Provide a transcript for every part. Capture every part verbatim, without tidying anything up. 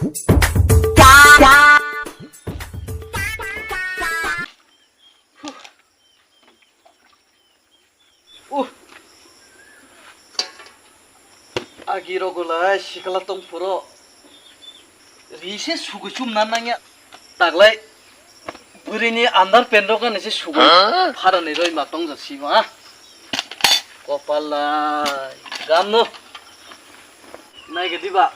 Uh. Agi rogolai sikla tong phuro. Ri se sugui chum na nangya. Taglai bwrwini andar pen rok ani se sugui. Huh? Pharani roi ma tong ja si ma. Kopal lai. Gam no. Nai ga diba.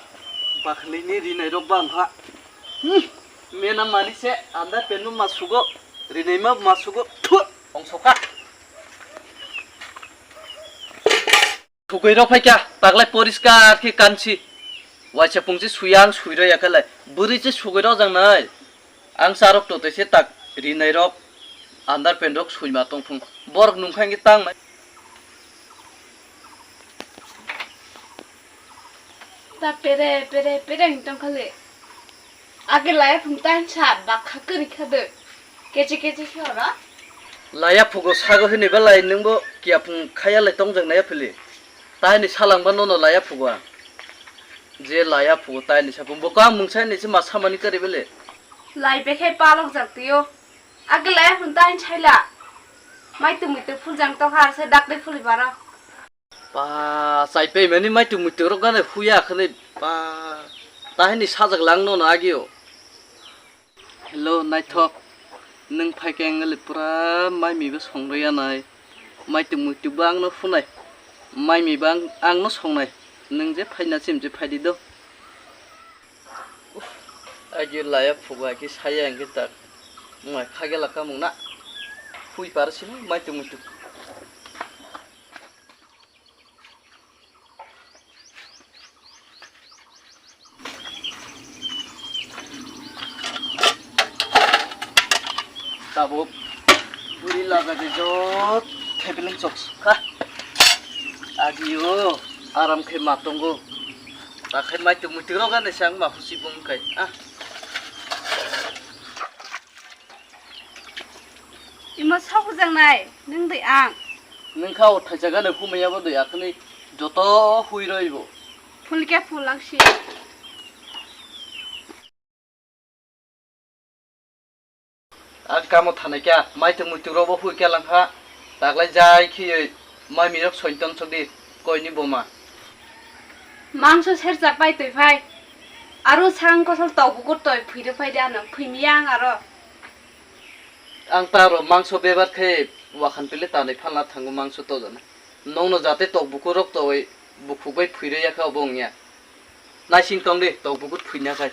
Bakhlini rinai rok bang kha. Hmm. Mena mani se andar pen no ma sugo. Rinai ma ma sugo. Thu. Ong soka. Sugui rok phai kha, taglai poriskar khe kansi. Waisa pungsi suya ang sui rw ya khe lai. Bwrwi se sugui rw jang nai. Ang charok to tei se tak rinai rok. Andar pen rok sui ma tong phung. Borok nung kha hwnkhe tang nai. Ta pere, pere, pere wng tong kha le. Age laya phung tan sa bakha kwrwi kha de. Kechi kechi khe ora. Laya phugo sago hini ba lai nwng bo kiya phung khaya lai tong jang naya phili. Tai ni salang ba nono laya phugo ang. Je laya phugo tai ni sapung bo ka mungsa ni se ma samani kari bele. Lai be khe palok jak tio. Age laya phung tan saila. Mai tumi te phul jang to har se dak de phuli bara. Pa, chai pei mani mai twi mui twi rok gana huya khani pa, tahini sajak lang no na agio. Hello, naithok, nwng phai khe ang le pura mai mi bo song rw ya nai, mai twi mui twi bo ang no phunai, mai mi bo ang, ang no song nai, nwng je phai na chim je phai di do. Agi laya phugu agi saya ang khe tak, mai kha gela kamung na, hui par sini mai twi mui twi. Tabuk buri laga de jot thepeling chok kha. Agio aram khe ma tongo. Ta khe mai twi mui twi rok ani sang ma husi bung kai. Ah. Imo sok hujaknai, nwng dui ang. Nwng kha o thaisa gana humaya bo dui akhani joto hui roi bo. Phul khe phul lang si. A kamo thanai kya, mai twi mui twi rok bo hui kya lang kha. Taglai jai khi mai mi rok soin tong sok di, koi ni boma. Mangso sersa pai twi phai. Aro sang kosol tok bukur toi phui rw phai di ano, phui mi yang aro. Ang ta ro mangso bebar khe wakhan pile tanwi phalna thango mangso tojana. Nongno jate tok bukurok towoi bukhuk bai phuirwi yakha obo wngya. Naising tong di tok bukur phuina khai.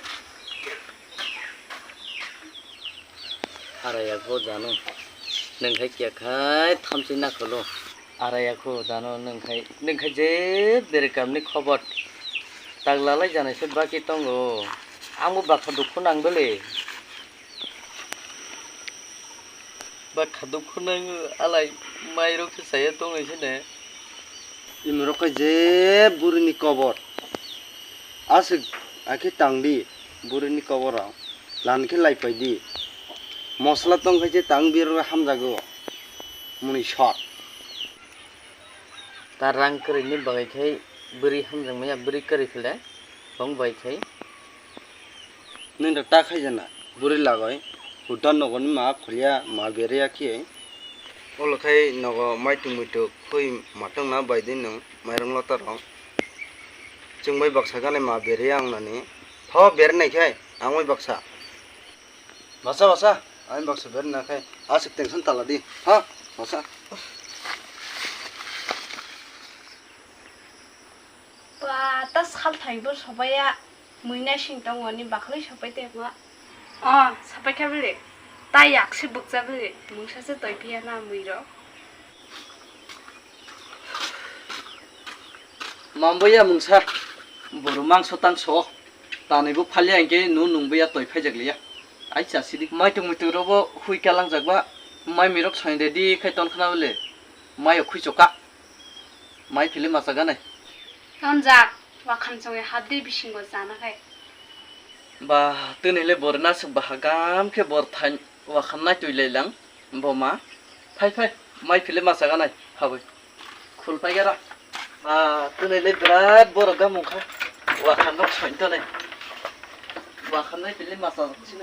Araya kho jano. Nwng khai kiya khai thamchi nakholo. Araya kho jano nwng khai, nwng khai je bere kamni khobor. Taglalai janai se baki tongo. Ang bo bakha dukhu nang bele. Ba khaduk khunang alai mairok se saya tong sini. Imrok khe je burini kobor. Aswk akhe tangdi burini kobor rok. Lan khe lai paidi. Mosla tong khe je tang birok hamjago. Muni shot. Ta rang kwrwini bagwi khai bwrwi hamjakmaya bwrwi kwrwi phile bong bai khai. Nwng da ta khai jana bwrwi lagoi huda nogoni ma kholya ma berya khe. Olo khai nogo maitung muituk khoi matwng na bai di nwng mairung lota rok. Chwng bai baksa gana ma berya wngnani. Tho bernai khai ang bai baksa. Basa, basa, ani baksa ber na khai aswk tension tala di, ha, basa. Ba, ta sal thai bo sobai ya, mui nai sing tong ani bakhli sobai te ma. Oh, sobai kha bili, ta yak si bukcha bili, mungsa se toi phiya na mui ro. Mambo ya mungsa, boru mangso tangso, tanwi bo phalia hinkhe nu nungbo ya toi phaijak liya. Ai cha sidi, maitung muitung robo hui kalangjak ba, mai mirok soin ready khai ton khna bole, mai o khui choka, mai phile macha ganai. Tonjak, wakhan chongwi hapdi bisingo chana khai. Ba, tini le bor nasuk baha gam khe bor thain. Wakhan nai twi lai lang, boma. Phai, phai, mai phile macha ganai, habwi. Khul pai gara. Ah, twnai le birat borok ga mungkha. Wakhan nok soin tonai. Bakhamnai pili masa sini.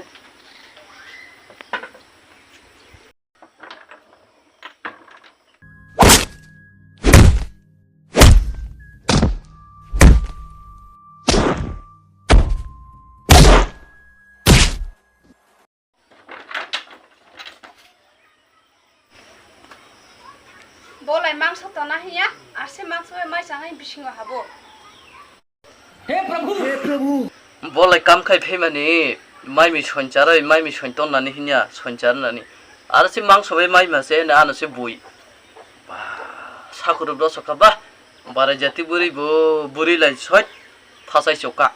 Bolai mangso tona hiya, arse mangso bai mai chanai bisingo habo. He Prabhu! He Prabhu! Bolai kam khai phaimani, mai mi soncharoi, mai mi soin tonnani hinya, soncharnani. Arse mangso bai mai mase, na ano se bui. Ba, sakurub rosokha ba, barai jati buri bo, buri lai soi, thasai choka.